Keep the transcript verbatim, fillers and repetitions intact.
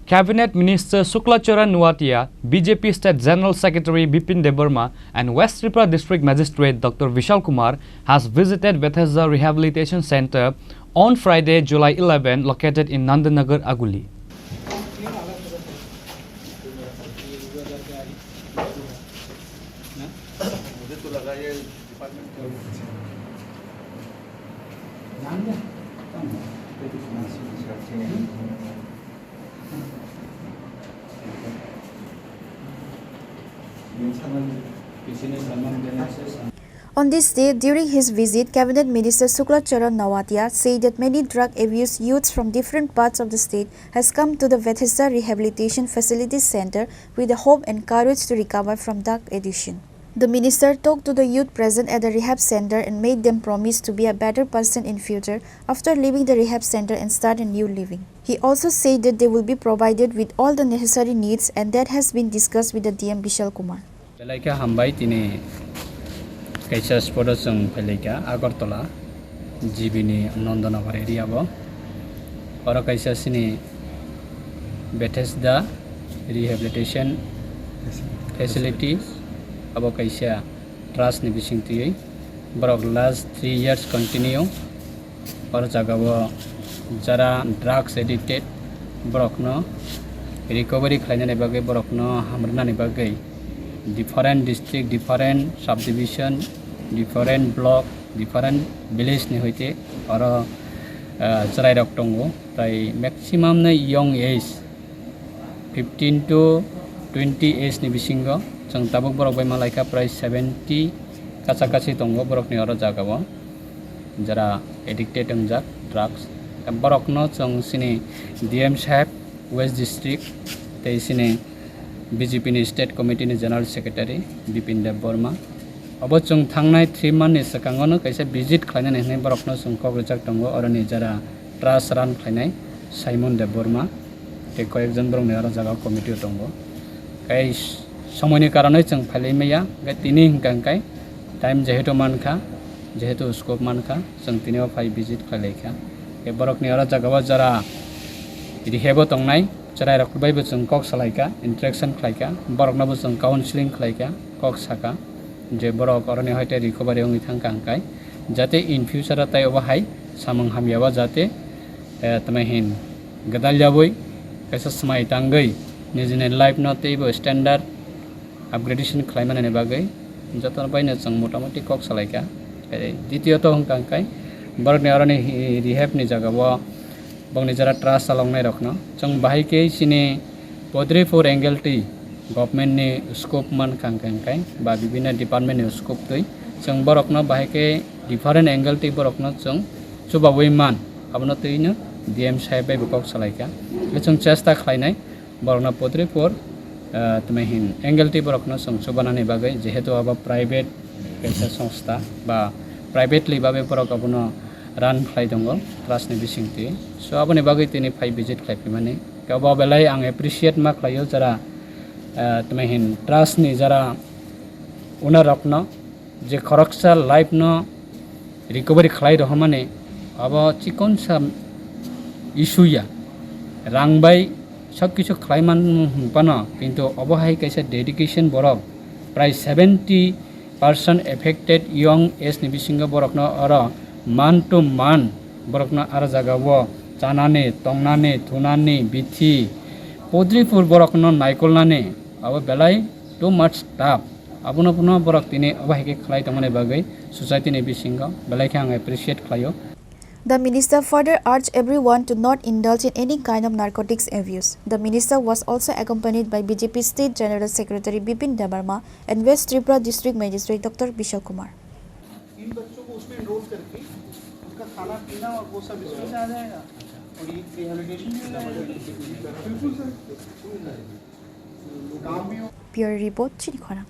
Cabinet Minister Shukla Charan Noatia, B J P State General Secretary Bipin Debbarma, and West Tripura District Magistrate Doctor Vishal Kumar has visited Bethesda Rehabilitation Center on Friday, July eleven, located in Nandanagar, Aguli. On this day, during his visit, Cabinet Minister Shukla Charan Noatia said that many drug abused youths from different parts of the state has come to the Bethesda Rehabilitation Facility Center with the hope and courage to recover from drug addiction. The minister talked to the youth present at the rehab center and made them promise to be a better person in future after leaving the rehab center and start a new living. He also said that they will be provided with all the necessary needs and that has been discussed with the D M Bishal Kumar. Belaikha hambai tini kaisa spot o chwng phailaikha Agartala G B ni Nandanagar area o. Oro kaisa sini Bethesda Rehabilitation Facility, abo kaisa trust ni bising twiwi borok last three years continue oro jaga o jara drugs addicted borokno recovery khlainani bagwi, borokno hamrwnani bagwi different district, different subdivision, different block, different village ni hoite oro, ah, chwrairok tongo. Tai maximum no young age, fifteen to twenty age ni bisingo chwng tabuk borok bai malaikha prai seventy kacha kachi tongo borokni oro jaga o, jara addicted wngjak drugs. Borokno chwng chini D M saheb West District tei chini B J P ni State Committee ni General Secretary Bipin Deb Barma. Obo chwng thangnai three month ni swkango no kaisa visit khlainani hinwi borokno chwng kok rijak tongo, oroni jara trust run khlainai Simon Deb Barma tei koyekjon borokni oro jaga committee o tongo. Tei somoini karonwi chwng phailai maya, hwnkhe tini hwnkha hwnkhe time jehetu mankha, jehetu scope mankha, chwng tini o phai visit khlailaikha. Tei borokni oro jaga o jara rehab o tongnai chwrairok bai bo chwng kok salaikha, interaction khlaikha, borokno bo chwng counseling khlaikha, kok sakha je borok oroni hoite recovery wngwi thangkha hwnkhe jate in future o tai obo hai samung hamya o jate, eh, tamo hin gwdal yaui kaisa swmai tangwi nijini life no teibo standard upgradation khlai manani bagwi jotono baino chwng motamoti kok salaikha. Tei ditiyot hwnkha hwnkhe borokni oroni hi-, rehab ni jaga o bokni jara trust chaloknai rokno chwng bahai khe chini Podripur angle twi government ni scope mankha hwnkhe hwnkhe ba bibinno department ni scope twi chwng borokno bahai khe different angle twi borokno chwng chubaui man, abono twino D M saheb bai bo kok salaikha. Chwng chesta khlainai borokno Podripur, ah, tamo hin angle twi borokno chwng chubanani bagwi, jehetu abo private kaisa songstha ba privately babe borok abono run khlai tongo trust ni bisingtwi. So aboni bagwi tini phai visit khlai phimani. Abo belai ang appreciate ma khlaio jara, ah, tamo hin trust ni jara owner rokno, je khoroksa life no recovery khlai rohormani abo chikonsa issue ya, rang bai sob kisu khlai man phano, kintu obo hai kaisa dedication borok prai seventy percent affected young age ni bisingo borokno oro man to man borokno aro jaga o chanani, tongnani, thunani, bithi, podripur borokno naikolnani abo belai too much tough. Abono phano borok tini obo hai khe khlai tongmani bagwi society ni bisingo belai khe ang appreciate khlaio. The minister further urged everyone to not indulge in any kind of narcotics abuse. The minister was also accompanied by B J P State General Secretary Bipin Debbarma and West Tripura District Magistrate Doctor Bishal Kumar. इन बच्चों को उसमें एनरोल करके उनका खाना पीना और वो सब इसमें से आ जाएगा और ये रिहेबिलिटेशन भी हो जाएगा। बिल्कुल सर। काम भी हो। Bureau report, Chini Khorang.